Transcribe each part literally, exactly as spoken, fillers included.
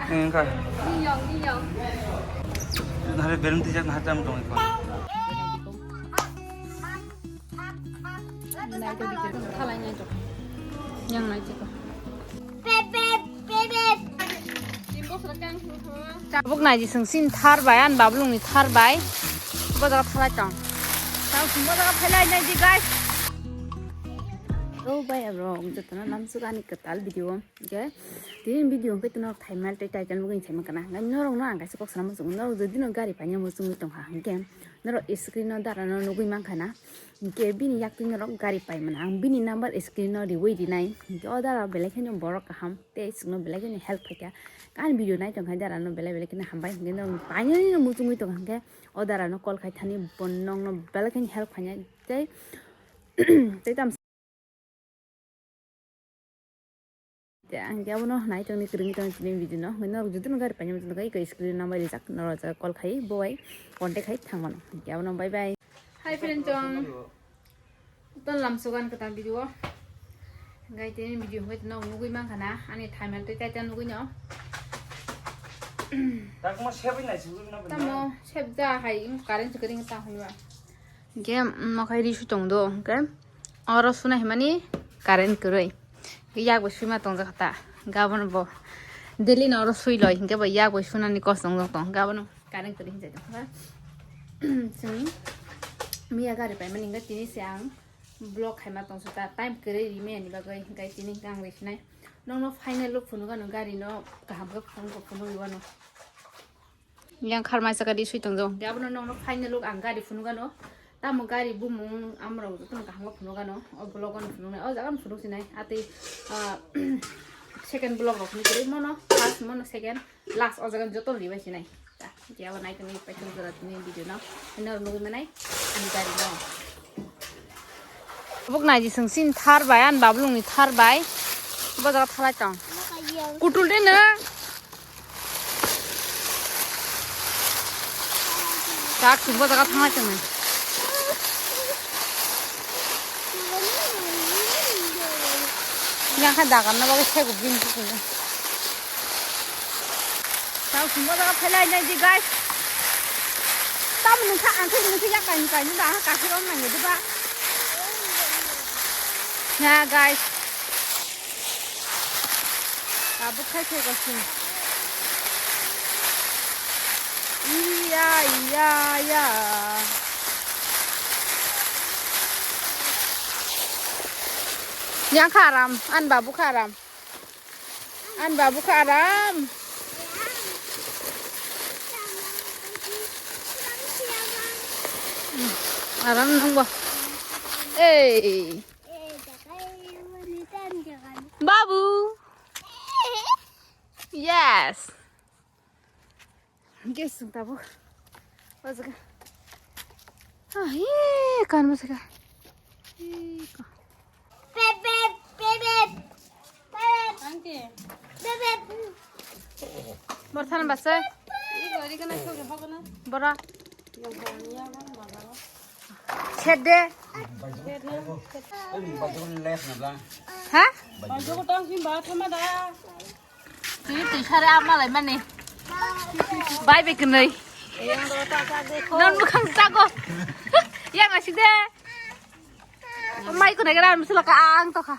Engka. Niyong, niyong. Nahare belum tijak nahar tam tong ikon. Yang nai jiko. Bep, bep, bep, bep. Tabuk nai jisung sin thar bai, an bablung ni thar bai. Bojaga thalai tong. Tau sung bojaga phailai nai di, guys. Oh, bai, bro, jotono lamsuk ani kwtal video. Hingke, tini video hingke tino thaimal tei title nugui thaiman kana. Ngai norok no ang kaisa kok sana muchungo. Norok jodi no gari paina muchungui tongkha hingke, norok screen no dara no nugui mankha na. Hingke bini yak twi norok gari paimana. Ang bini number screen no riui rinai. Hingke o dara belai kheno borok kaham tei chwngno belai kheno help khaikha. Ani video nai tongkha dara no belai belai kheno hambai. Hingke norok painani no muchungui tongkha hingke o dara no call khai thani bo nokno belai kheno help khainai. Tei, tei tam Te ang khe abono nai tongni kwrwngwi tong tini video no. Norok jodi no gari paina muchung khe iko screen number rijak, norok jaga call khai bo bai contact khai thang mano. Hingke abono bye bye. Hi friend chong. Ton lam sugan kwtal video. Gai tini video hoi no nugui mankha na ani thaimal tei title nugui no. Takma sebai nai sugui no. Tamo sep ja hai current kwrwng ta hoi ba. Hingke, mm, mokhai ri sui tong do, hingke oro suna himani current kwrwi. Yak bai sui ma tong jak ta, gabon bo daily no oro sui loi, hingke bo yak bai sunani kos tong jak tong, gabon current kwrwi hinjai tong kha. Chwng miya gari paimani hingke tini se ang vlog khaima tong su ta, time kwrwi ri maya ni bagwi, hingke tini hingke ang ri sinai. Nokno final look phunuk ano gari no kaham khe phunuk phunuk ri wano. Yang kharmai saka di sui tong jong. Hingke abono nokno final look ang gari phunuk ano. Tamo gari bumung amrok jotono kaham khe phunuk ano. O vlog ano phunuk nai. O jaga no phunuk sinai. Atwi, ah, second vlog rok ni kwrwi mono. First mono second. Last o jaga joto ribai sinai. Ta, hingke abo nai tongwi paithak jora tini video no. Hino nugui manai. Ani gari no. Buk nai jisung sin thar bai, an bablung ni thar bai. Bo jaga thalai tong. Kutul de na. Tak sung bo jaga thalai tong. Yang kha dagar na bagwi sego bin sego. Tao sumbo jaga phailai nai di, guys. Tamo nungkha ang khe nungkha yak kaini kaini da ha kakhir on nang di ba. Ya, guys. Tabuk khai khai ko sing. Iya, iya, iya. Yang kha aram, an babu kha aram. An babu kha aram. Hmm, aram nang bo. Ei. Babu. Yes. Guys, sung tabuk. O jaga. Ah, ye, kan mo saka. Ye, ko. Bep, bep, bep, bep. Bep, bep. Angke. Bep, bep. Bor than basa. Ih, bori kana, kau kau kana. Bora. Yang bawahnya apa, mana? Sede. Sede. Ha? Baju kau tang sih, bawa sama dah. Twi twi sare ama lai mani. Bai bai kwnwi. Non bwkhang chago. Yang asik de. Mai kunai gara misla ka ang to kha.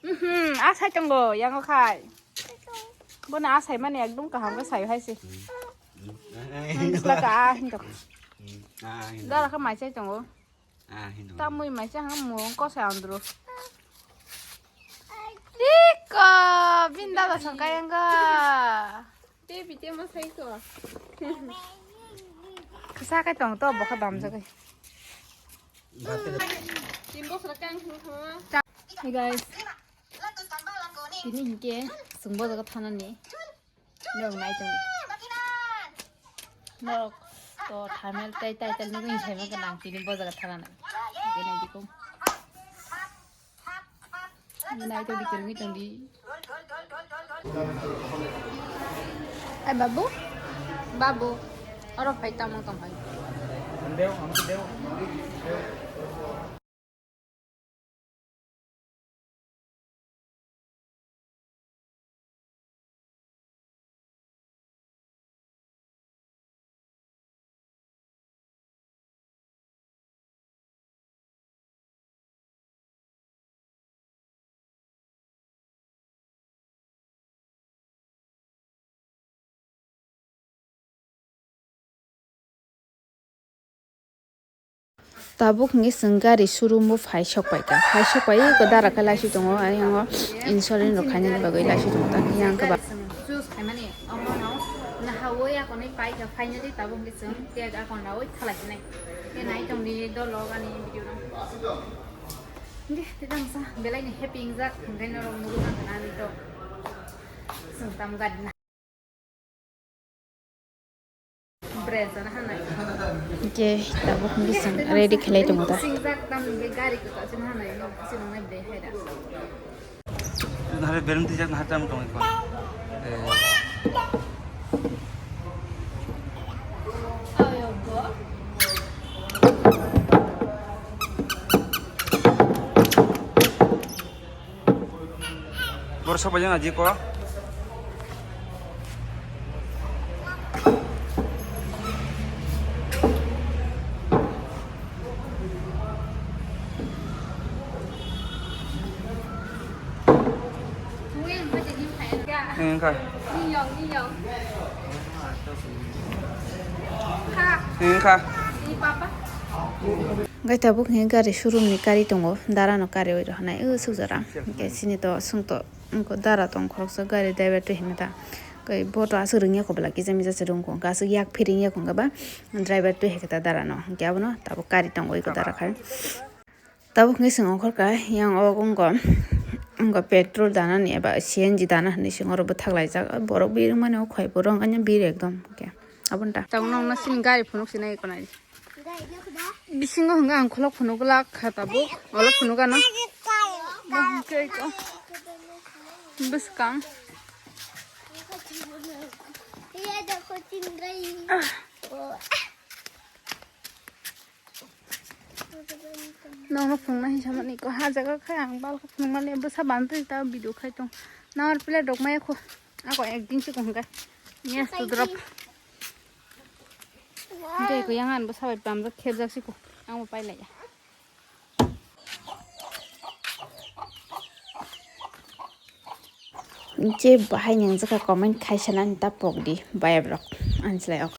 Mhm, asai tongo yang khai. Bona asai mani ekdom kaham ke sai hai se. Misla ka ang to kha. Dara kha mai sai tongo. Ah, hino. Tamui mai chang mo ko sa andro. Iko, binda da sangkayang ga. Te bite mo sai ko. Kasa kai tong to bokha bam jagai. Bate. Timbo sara kang hino. Hey guys. Tini hingke sungbo jaga thanani. Norok nai tong. Norok to thaimel tai tai tai nugui thaimel ke nang tini bo jaga thana nai. Hingke nai dikum. Nai tong di kermi tong di. Ai babu, babu, oro phai tamo tong phai. Tabuk hwnkhe chwng gari showroom o phai sok paikha. Phai sok pai ko dara khe laiswi tongo, ayang o insurance rok khainani bagwi laiswi tongo. Takhe yang khe ba- Choose khaimani omono nahawi akonwi paikha, finally tabuk hwnkhe chwng tei akon rawi thalai khenai. Khe nai tongdi dolo ani video no. Hwnkhe tei tamsa belai ni happy wngjak, hwnkhe norok nugwi mankha na ani to. Chwng tam gari na. Hwnkhe tabuk hwnkhe chwng ready khlai tongo da. Nahar belum tijak nahar tam tong ikon. Borok sok paijak na jiko. Wngkha. Wngkha. Hwnkhe tabuk ni gari showroom ni gari tongo, dara no kariwi rohornai, o sukjora. Hwnkhe chini to swngto wngkha, dara tong khoroksa gari driver twi hinwi ta. Khe bo to aswk rwngya kho bwla, kisa misa se rwngkho, hwnkhe aswk yak phirwngya kho, hwnkhe ba driver twi hai khe ta dara no. Hwnkhe abono tabuk kari tongo iko dara khai. Tabuk hwnkhe chwng ongkhorkha, yang o wngkha, wngkha petrol danani eba C N G dana hinwi chwng oro bwthak laijak. Borok birwk mani o khoi borok wngkha bir ekdom hwnkhe. Aboni ta. Tabuk nokna chini gari phunuk sinai iko nai. Bisingo hwnga ang khulok phunuk glak kha tabuk. Olo phunuk ano. Bo hwnkhe iko. Bwskang. Nokno phunukna hinsamani ko ha jaga khe ang bal khe phunukmani bwsa bantwi ta video khai tong. Nang ar plate rok maya kho. Ako ekdin se ko hwnga. Yes to drop. Hwnkhe ko yang an bwsa bai pamjak khepjak se ko. Ang bo pailaiya. Je bahai nang jaka comment khai sanani ta pok di, bayap rok. Anslai ok.